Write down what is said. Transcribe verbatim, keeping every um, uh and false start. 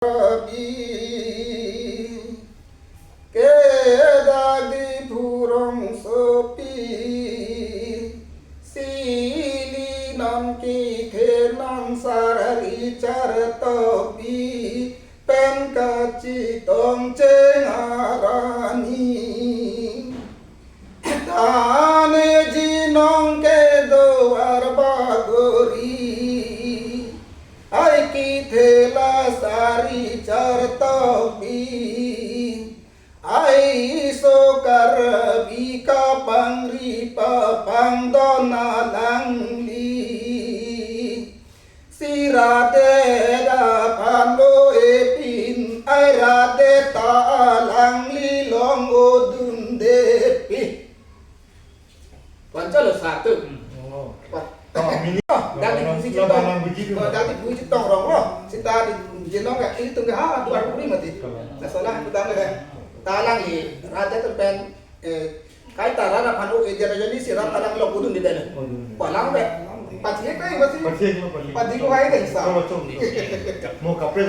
Karbi, kedak Diphu rongsopi, sili non kethe non Sar Richard Tokbi pen kachetong cheng arani. Tane jinong kedo Arbagori, ai kethe la Sar Richard Tokbi, ai so Karbi kapangri papangdon alangli. Si rat det aphan lo epin, ai rat det ta alangli long odundepi. Pancalo satu. Oh. Wah. Oh, mini. Dak Diphu si chetong. Dak Diphu si chetong rong lo. Seta di jinong ka ilitum ke ha dua puluh lima ti. Kalau. Masalah utang ke. Ta alangli rat det pen, eh, kaita rat aphan o ejara jani si rat alang long odunde. Odunde. Palang be. Pachek kai masih. Pachek lo, pachek. Pachek lo kai deh sa. Kalau cong. Mau kaprek.